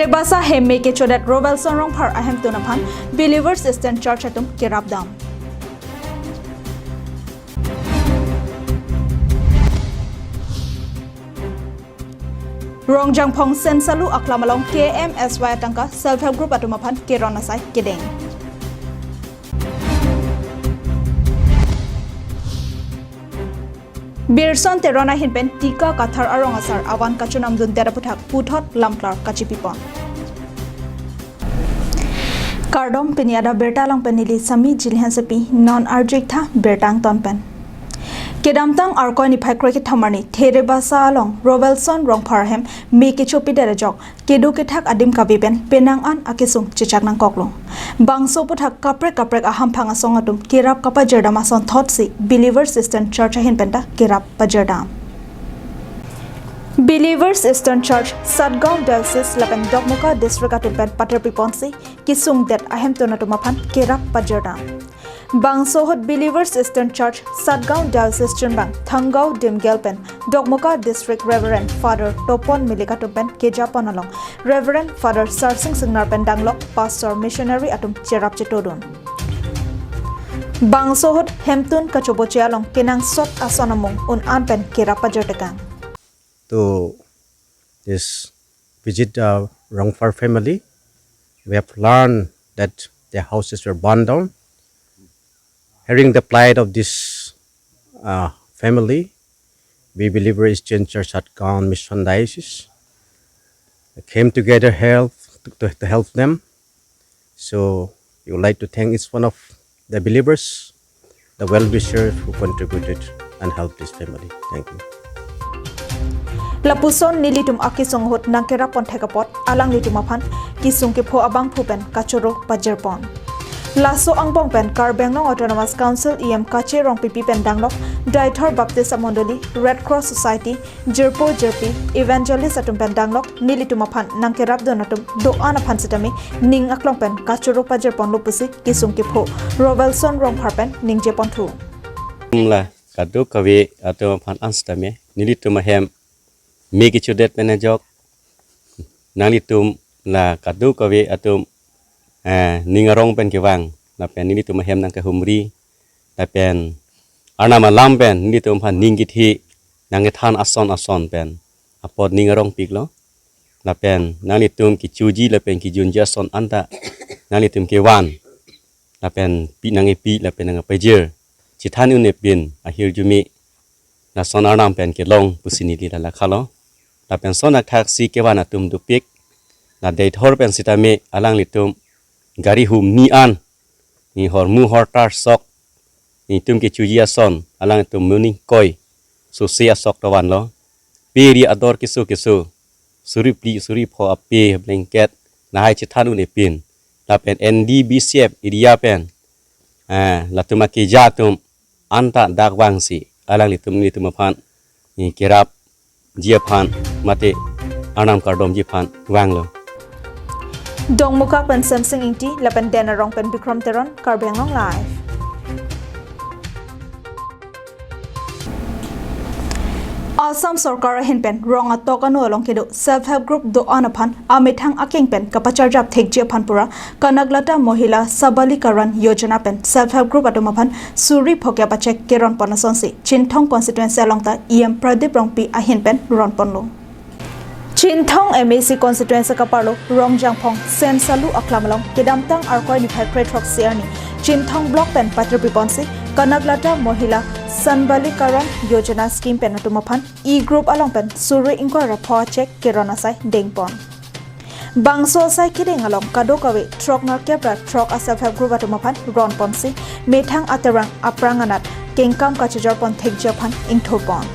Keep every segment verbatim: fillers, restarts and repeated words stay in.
Rebasa hem me kechodet Rovelson Rongphar ahemtun aphan Believers Eastern Church atum kerap dam. Rongjangphong Sensalu aklam along K M S Y atangka Self Help Group atum aphan keron asai kedeng. Birson Teron ahin pen Tika Kathar arong asar avan kachonamdundet aputhak puthot lamklar kachipipon. Kardom, pini adap birta along pen neli Sami Jili Hansepi, non arju-ik tha birta angton pen. Kedamtang Arkoi niphai kre kethom arni Therebasa along Rovelson Rongphar ahem me kechopidet ajok kedo kethak adim kave pen penang an akesung chechak nangkoklo. Bangso aputhak kaprek kaprek ahamphang asong atum kerap kapajirdam asonthotsi Believers Eastern Church ahin penta kerap pajirdam. Believers Eastern Church, Satgaon Diocese lapen Dokmoka District atum pen patir piponsi kesungdet ahemtun atum aphan kerap pajirdam. Bangso ahut Believers Eastern Church, Satgaon Diocese chunbang Thanggaon Dimgel pen Dokmoka District Reverend Father Topon Milik atum pen kejapon along Reverend Father Sarsing Singnar pen danglok Pastor Missionary atum cherap chetodun. Bangso ahut hemtun kachoboche along kenangsot ason amung un-an pen kerap pajirtekang. To this visit uh, Rongphar family. We have learned that their houses were burned down. Hearing the plight of this uh, family, we Believers Eastern Church Satgaon Mission Diocese came together help to, to help them. So we would like to thank each one of the believers, the well-wishers who contributed and helped this family. Thank you. Lapuson nelitum akesung ahut nangkerap ponthek apot alanglitum aphan kesung kepho abangphu pen kachoro pajirpon. Laso angbong pen Karbi Anglong Autonomous Council E M Kache Rongpipi pen danglok Deithor Baptist Amondoli, Red Cross Society, jirpo jirpi, evangelist atum pen danglok nelitum aphan nangkerapdun atum do-an aphan sitame ning aklong pen kachoro pajirponlo pusi kesung kepho Rovelson Rongphar pen ningjeponthu. La kadokave atum aphan an sitame nelitum ahem me kechodet pen ajok nanglitum la kadokave atum eh, ning arong pen kevang lapen nelitum ahem nangkehumri lapen Arnam alam pen nelitum aphan ning kethe nangkethan ason ason pen apot ning arongpiklo. Lapen nanglitum kechoji lapen kejunji ason anta nanglitum kevan lapen pi nangkepi lapen nangkepajir chethan un-e pin ahirjume lason Arnam pen kelong pusi neli la lakhalo. Lapen son athaksi kevan atum dopik, la Deithor pen sitame alanglitum gari humni an, ni hormu hortar sok, netum kechoji ason alanglitum moning koi sose asok ta vanlo. Pe ri ador keso keso, suri phli suri pho ape blanket lahai chethan un-e pin lapen N D B C F area pen eh, latum akeja atum anta dak vangsi alanglitum nelitum aphan ni kerapji aphan mate Arnam kardomji aphan vanglo. Dongmukak pen Semsing Ingti lapen Den Arong pen Bikrom Teron, Karbi Anglong Live. Assam Sorkar ahin pen rong atok ano along kedo Self Help Group do-an aphan amethang akeng pen kapacharjap thekji aphan pura Kanaklata Mohila Sabalikaran Yojana pen Self Help Group atum aphan suri phokya pachek keron pon asonsi Chinthong constituency along ta E M Pradip Rongpi ahin pen ron ponlo. Chinthong M A C constituency kaparlo Rongjangphong Sensalu aklam along kedamtang Arkoi niphai kre throksi arni Chinthong block pen patir piponsi Kanaklata Mohila Sabalikaran Yojana scheme pen atum aphan e-group along pen suri ingkoi ra pho achek keron asai dengpon. Bangso asai kedeng along kadokave throk nerkep ra throk a Self Help Group atum aphan ron ponsi methang aterang aphrang anat kengkam kachejor pon thekji aphan ingthur pon.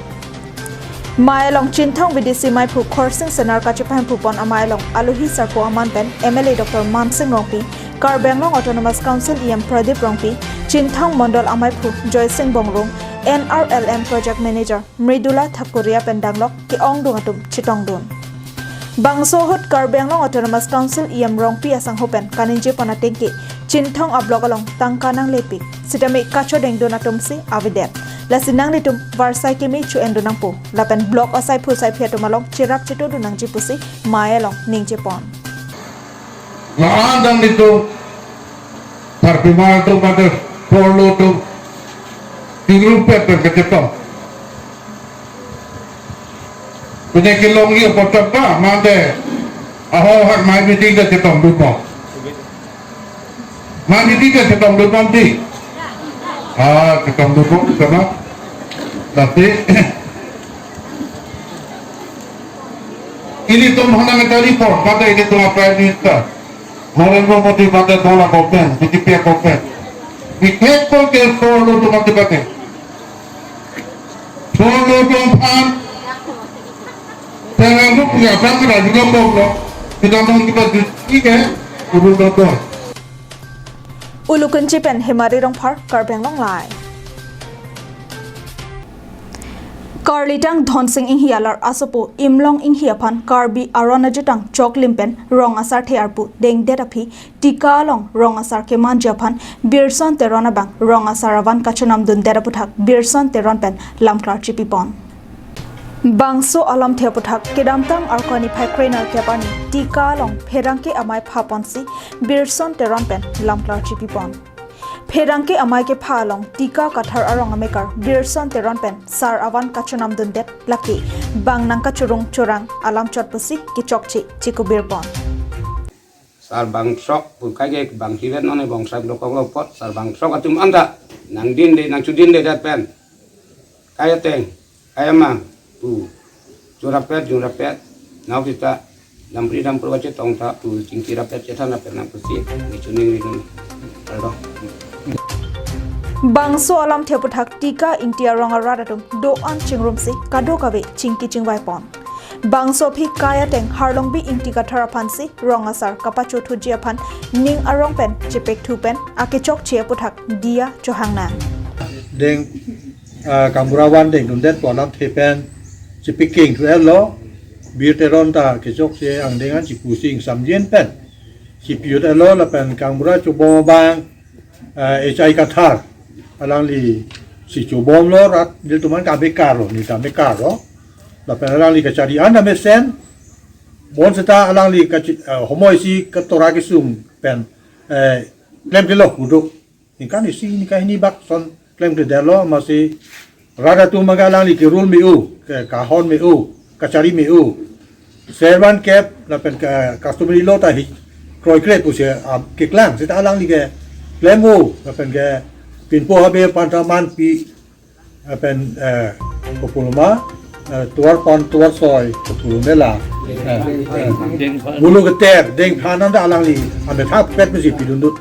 Mai along Chinthong V D C maiphu Khorsing Senar kachepahemphu pon amai along alohi sarpo aman pen M L A Doctor Mansing Rongpi, Karbi Anglong Autonomous Council E M Pradip Rongpi, Chinthong Mondol amaiphu Joysing Bongrung, N R L M Project Manager Mridula Thakuria pen danglok ke-ongdung atum chetongdun. Bangso ahut Karbi Anglong Autonomous Council E M Rongpi asangho pen kaningje pon ateng ke Chinthong a block along tangka nanglepik sitame kachodengdun atumsi avedet. Lasi nanglitum varsai keme cho-endun nangpo lapen block asaiphu saiphi atum along cherap chetodun nangji pusi mai along ningje pon. La-an dang nelitum, tharpi mar atum mate, porlo atum, tingrumpet pen kachetong. Pine kelongji apot ta mate, ahok ahak mai meeting ta chetong dun bom. Mai meeting ta chetong dun bom di. Ah, chetong dun bom, sama. Tapi, ilitum hanang kali report, mate ilitum Prime Minister Narendra Modi mate bola government, B J P government. Bikhek ko ke porlo atum mate mate. Porlo atum aphan pengaruh punya apa kena juga porlo. Kita mau kita diskusi ke, urut doktor. Ulukunchi pen Hemari Rongphar, Karbi Anglong Live. Karlitang Dhonsing Inghi alar asopo Imlong Inghi aphan Karbi aron ajutang choklim pen rong asarthe arpu dengdet aphi tika along rong asar kemanji aphan Birson Teron abang rong asar avan kachonam dundet aputhak Birson Teron pen lamklar chipipon. Bangso alamthe aputhak kedamtang Arkoi niphai kre-nerkep arni tika along pherangke amei phaponsi Birson Teron pen lamklar chipipon. Pherangke amei kepha along tika kathar arong amekar Birson Teron pen sar avan kachonam dundet lake bang nangkachorong chorang alam chot pusi kechokche chikubirpon. Sar bangthrok pu kaike bang hivet non bangthrok dokok lo apot sar bangthrok atum anta nangdinde nangchudindedet pen kai ateng, kai amang pu chorapet jungrapet nau kita dampri dampur kachetong ta pu chingki rapet chethan rapet nang pusi ni chuning ring. Aldo. Bangso alamthe aputhak tika ingti arong arat atum do-an chingrumsi kadokave chingki chingvaipon. Bangso aphi kai ateng Harlongbi Ingti Kathar aphansi rong asar kapachothuji aphan ning arong pen chepekthu pen akechokche aputhak diya chohang nang. Deng, ah, gaonbura van deng dundet pu alamthe pen chepekeng thu-etlo, Bir Teron ta kechokche angdeng an chipusi ingsamjin pen chipi-ut-etlo lapen gaonbura chobom abang, ah, H I Kathar alangli si chobomlo, rat nelitum an kave karlo, neta me karlo. Lapen alangli kachari an ta mesen, bonseta alangli kachi-, ah, homoi isi katora kesung pen, eh, klemklelo kuduk. Ningkan isi ningkan hini bak ason klemkledetlo, amatsi rat atum abang alangli kerul me-o, ke kahon me-o, kachari me-o. Servan kep lapen ke customary law ta hi kroikre pusi, ah, keklang seta alangli keklem-o lapen ke pinpo habe aphan ta manpi lapen, eh, kopuloma, eh, tovar pon tovar soi kopulomela. Eh, eh. Bulu keter dengphan anta alangli amethapet mesi pidundut.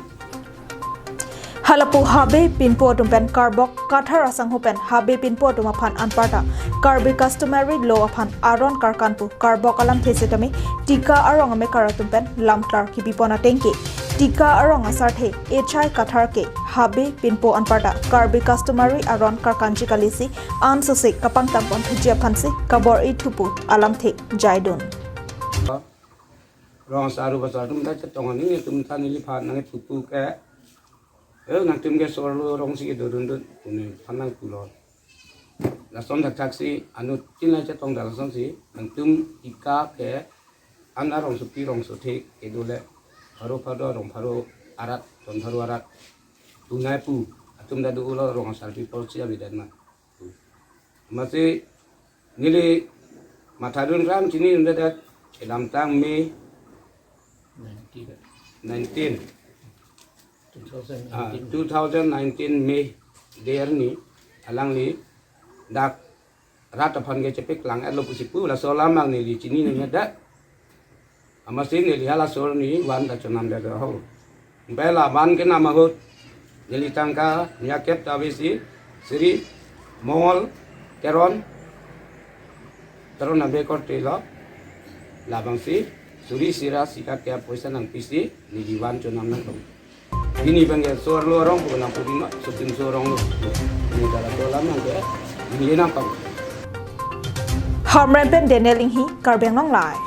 Halapu habe pinpo atum pen karbok kathar asangho pen habe pinpo atum aphan anparta Karbi customary law aphan aron karkan pu karbok alamthe setame tika arong amekar atum pen lamklar kipipon atengke tika arong asarthe H I Kathar ke habe pinpo anparta Karbi customary aron karkanji kalisi ansose kapangtangpon thuji aphansi kabor-i thupu alamthe jaidun. Rong asar ru basar atum ta chetong aning atum ta neliphan nangthupu ke. Eh, nangtum ke sorlo rong si kedodundun, uni phanang pulo. Lason thakthak si, anuttin la chetong ta lason si, nangtum tika ke, an arongsopi rongsothek, kedole, pharo pharo rong pharo arat, ton pharo arat, tunai pu, atum ta do-ulo rong asar pi porsi abidan ma. Amatsi neli mathadun ram chinidundet kedamtang May nineteen. Two thousand nineteen. Ah, two thousand nineteen May de arni alangli dak rat aphan ke chepeklang-etlo pusi pu laso alam abang neli chinine dak. Amatsi neli halaso arni van ta chonamdet ho. Bela van kenam ahut neli tangka niakep ta avesi Sri Mongol Teron, Teron abe korte lo. Labangsi suri sira sika kep poisa nangpisi neli van chonam nangkok. Pini abang ke sorlo arong ko nangpudima, sukim sorong lo. Ini dala tolam nang ke, ini nangkok. Hamren pen Daniel Inghi, Karbi Anglong Live.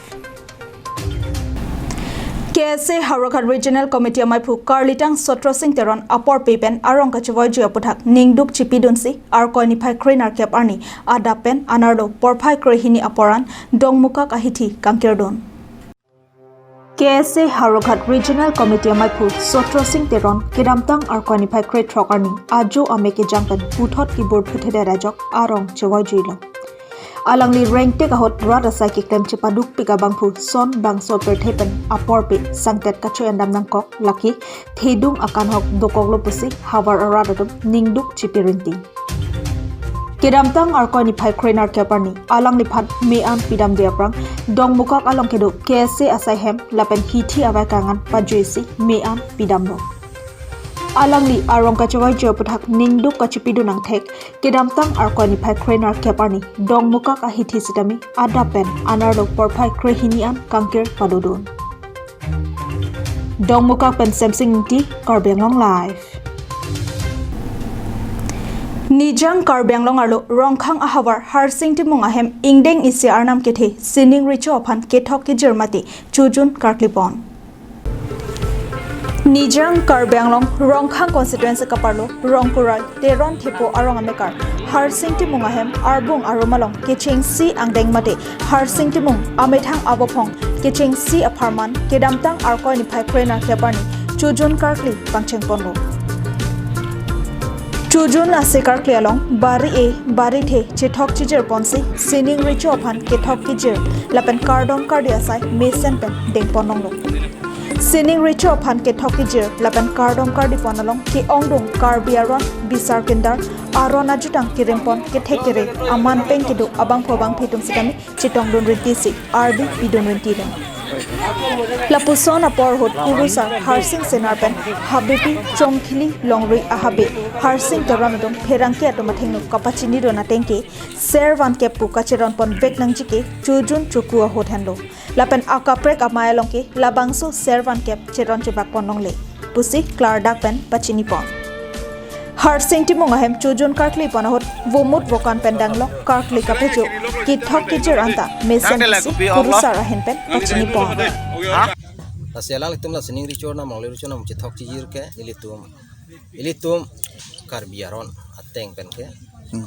K S A Howraghat Regional Committee ameiphu Karlitang Sotro Sing Teron apor pe pen arong kachevoiji aputhak ningduk chipidunsi Arkoi niphai kre-nerkep arni adap pen anerlo porphai kre-hini apor an Dongmukak ahithi kangkirdun. K S A Howraghat Regional Committee amaiphu Sotro Sing Teron kedamtang Arkoi niphai krethrok arni ajo amekejang pen puthot kibur phuthedet ajok arong chevoijuilo. Alangli rengtek ahut rat asai keklem chepadukpik abangphu son bangso pirthe pen aporpe sangtet kachoyandam nangkok, lake thedung akanhok dokoklo pusi havar arat atum ningduk chipirinti. Kedamtang Arkoi niphai krenerkep arni alangliphan me-an pidamde aphrang Dongmukak along kedo K S A asai hem lapen hithi avai kangan pajuisi me-an pidamlo. Alangli arong kachevoijo aputhak ningduk kachipidun angthek, kedamtang Arkoi niphai krenerkep arni Dongmukak ahithi sitame adap pen anerlo porphai krehini an kangkir padodun. Dongmukak pen Semsing Ingti, Karbi Anglong Live. Nijang Karbi Anglong arlo Rongkhang ahavar Harsing Timung ahem ingdeng isi arnam kethe Sining Recho aphan kethok kejir mate chojun karklipon. Nijang Karbi Anglong Rongkhang constituency kaparlo Rongkurai Teron Thepo arong amekar Harsing Timung ahem arbung arum along kechengsi angdeng mate Harsing Timung amethang abophong kechengsi apharman kedamtang Arkoi niphai krenerkep arni chojun karkli pangchengponlo. Chojun ase karkli along bari-e barithe chethok chijirponsi Sining Recho aphan kethok kejir lapen kardom kardi asai mesen pen dengponlonglo. Sining Recho aphan kethok kejir lapen kardom kardipon along ke-ongdung Karbi aron bisar kindar aron ajutang kerimpon kethek kere aman peng kedo abangphu abangphi atum sitame chetongdun rintisi ardi pidun rintilo. Lapuson apor ahut kurusar Harsing Senar pen habepi Chongkhili Longri ahabe Harsing Teron atum pherangke atum athengno kapachinidun ateng ke servan kep pu kacheronpon vek nangji ke chojun choku ahut henlo. Lapen akaprek amei along ke labangso servan kep cheron chebakponlongle pusi klardak pen pachinipon. Harsing Timung ahem chojun karklipon ahut vomut vokan pen danglok karkli kapejo kethok kejir anta mesen si kurusar ahin pen pachinipon. Lasi alanglitum la Sining Recho nam, Longri Recho nam chethok chijir ke ilitum, ilitum Karbi aron ateng pen ke Hmm.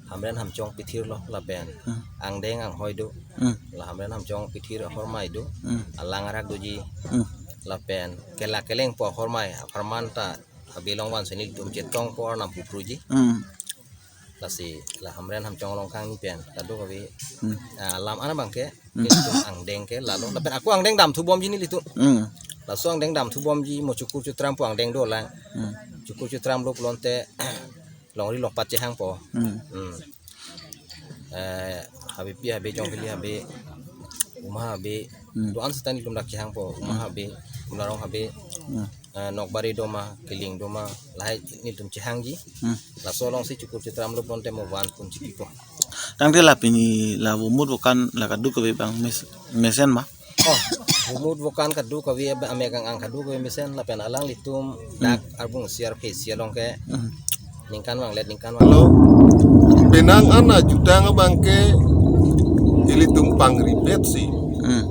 Hamren Hamchong pithirlo lapen Hmm. angdeng anghoi do. Hmm. La Hamren Hamchong pithir ahormai do. Hmm. Alang arak doji. Hmm. Lapen kelak keleng po ahormai apharman ta abilong van seni dum chetong por nam pupruji. Hmm. Lasi la Hamren Hamchong along kangni pen kadokave Hmm. ah, lam ana abangke Hmm. ilitum angdeng ke lalo. Lapen ako angdeng damthubomji nelitum. Hmm. Laso angdeng damthubomji mo chukur chutram po angdeng dolang. Hmm. Chukur chutram lo pulote Longri Longpat chehangpo. Hmm. Hmm. Eh, habepi habe Chongkhili habe, Uma habe, Hmm. do-an seta nelitum dak chehangpo, Uma Hmm. habe, Umlarong habe, Hmm. eh, Nokbari doma, Kiling doma, lahai nelitum chehangji. Hmm. Laso alongsi chukur chutram lo pulote mo van pun chikipo. Tangte la pini la vomut vokan la kadokave abang mes-, mesen ma? Oh, vomut vokan kadokave abang, amek ang ang kadokave mesen lapen alanglitum dak Hmm. arbung siar phe siar along ke Hmm. ningkan vanglet ningkan vang. Lo, penang an ajutang abangke ilitum pangripetsi Hmm.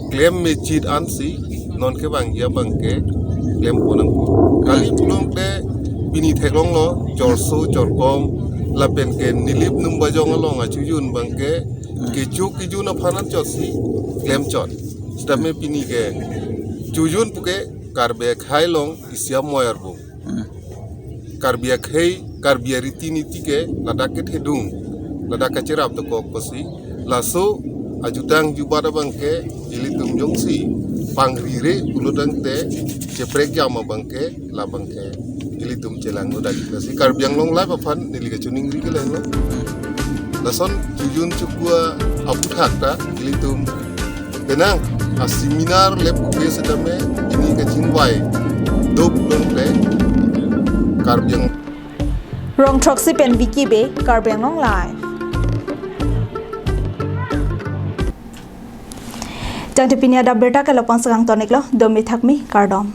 klem mechit ansi non kevangji abangke klemponang. Kali Hmm. pulote pini theklonglo chorso chorkom lapen ke Nilip Numbajong along achojun abangke Hmm. kecho kejun aphan anchotsi klemchot. Sitame pini ke chojun puke Karbi akhei along isi amoi arbung. Hmm. Karbi akhei, Karbi ariti niti ke ladak kethedung, ladak kacherap dokok pusi. Laso ajutang jubat abangke ilitum jongsi pangrire pulo tangte cheprek jam abangke labangke ilitum chelanglo dak. Lasi Karbi Anglong Live aphan neli kachiningri kelanglo. Lason chojun chokua aputhak ta ilitum penang a seminar lep upe sitame pini kachingvai doplo le Karbi Anglong. Rongthroksi pen Vicky Bey, Karbi Anglong Live. Tangte pini adap birta ke lapu-an si kangtoniklo, domi thakmi, kardom.